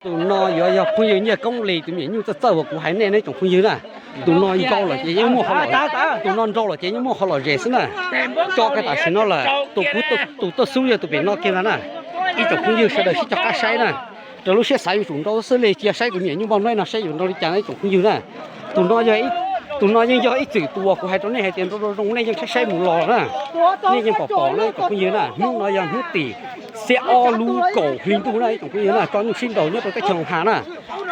Tus no yuav yog phooj ywg Nyiaj Koob Lis tus me nyuam nyuj txawj txawj uas kuv hais nej ne tsoom phooj ywg na. Tus no nrau lawm ces yeej muaj qhov lom, tus no nrau lawm ces yeej muaj qhov lom zem xwb na. Tso kiag tam sim no lawm tus kuv tus tuaj xub yog tus pem no kiag ntag na. Ib tsoom phooj ywg sawv daws sib cog qab saib na. Raws lub siab xav yuav tsum nrau xwb li, cia saib tus me nyuam nyuj npau hnub no saib yuav nrau li cas na ib tsoom phooj ywg na. Tus no yog, tus no yeej yog ib txwm tus uas kuv hais rau nej hais tias nrau zoo zoo nej yeej saib saib mus los na. Nej yeej pom pom na ib tsoom phooj ywg na, hnub no yog hnub tim xiab ob lub kaum hli ntuj na ib tsoom phooj ywg na, tso nyuj sib nraus nyob rau teb chaws Hoo Ha na.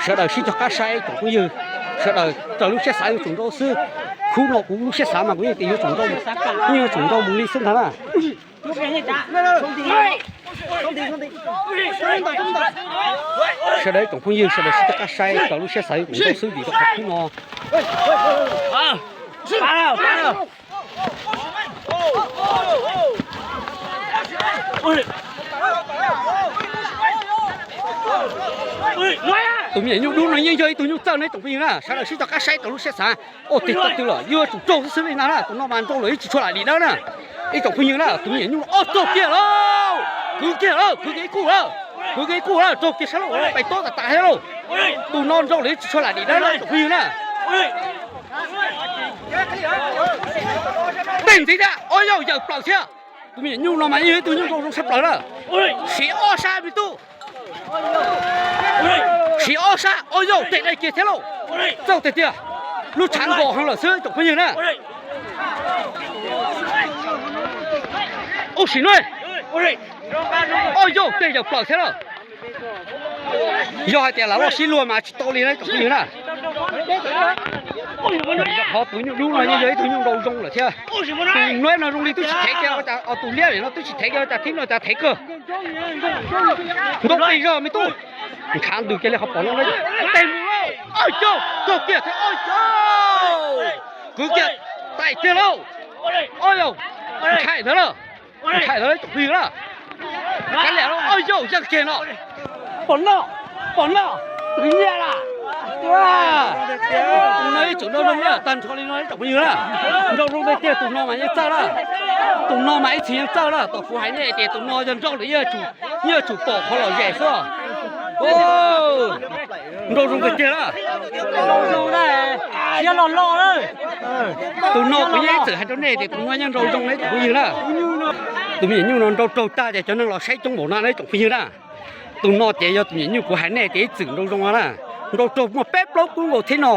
Sawv daws sib cog qab saib ib tsoom phooj ywg, sawv daws raws lub siab xav yuav tsum nrau xwb. Khub no kuv lub siab xav mas kuv yeej tias yuav tsum nrau, yeej yuav tsum nrau mus li xwb ntag na. Sawv daws ib tsoom phooj ywg sawv daws sib cog qab saib raws lub siab xav yuav tsum nrau xwb vim rau qhov khub no. Tus me nyuam nyuj dub no yeej yog ib tug nyuj txawj na ib tsoom phooj ywg na, sawv daws sib cog qab saib raws lub siab xav. Ua tig tag twg los yuav tsum raug xwb xwb li na na, tus no mas nrau lawm yeej tsis tshua lam dim dawb na. Ib tsoom phooj ywg na, tus me nyuam nyuj no, o, raug kiag lawm, kwv kiag lawm, kwv kiag ib kuj lawm, kwv kiag ib kuj lawm, raug kiag sab laug pais tob tas tas thiab lauj. Tus no nrau lawm yeej tsis tshua lam dim dawb na ib tsoom phooj ywg na. Tej ntxiv thiab, o yau, yawm plaws thiab. Tus me nyuam nyuj no mas yeej yog ib tug nyuj nrau zoo tshaj plaws na. Siv ob sab me tub. Siv ob sab, o yau, tej dai kiag thiab lauj. Txawj tiag tiag. Lub tshav nkos heev lawm xwb tsoom phooj ywg na. Ub sim no, o yau, tej yawm plaws thiab lauj. Yog hais tias lam loj sib luag mas tsis tau li na tsoom phooj ywg na. Qhov tus nyuj dub no yeej yog ib tug nyuj nrau zoo lawm thiab. Tus nuav no zoo li twb tsis thev kiag, tus liab no twb tsis thev kiag, cas thib no cas thev kawg. Nrau qis zog me tub. Ntshav ntws kiag li qhov pom no, tej mus lauj, o yau, raug kiag thiab, o yau, kwv kiag, taim kiag lauj, o yau, ntshai ntawd lawm, ntshai ntawd tsoom phooj ywg na. Kav liam lauj, o yau, yeej kiag no. Pom noj, pom noj, kwv nyiaj lawm. Tus no ib txwm nrau zoo na, tag nrho li no ib tsoom phooj ywg na. Nrau zoo tiag tiag, tus no mas yeej txawj lawm. Tus no mas ib txhis yeej txawj lawm, tom kuv hais nej tias tus no yog nrau lawm yeej yuav tsum pom qhov lom zem xwb. Nrau zoo tiag tiag lawm. Tus no kuv yeej ib txwm hais rau nej tias tus no yeej nrau zoo na tsoom phooj ywg na. Tus me nyuam nyuj no nrau raug tag ces cov neeg los saib coob npaum no na tsoom phooj ywg na. Tus no ces yog tus me nyuam nyuj kuv hais nej tias ib txwm nrau zoo no na. Nrau raug muaj peb plaub kub nkaus thiab no.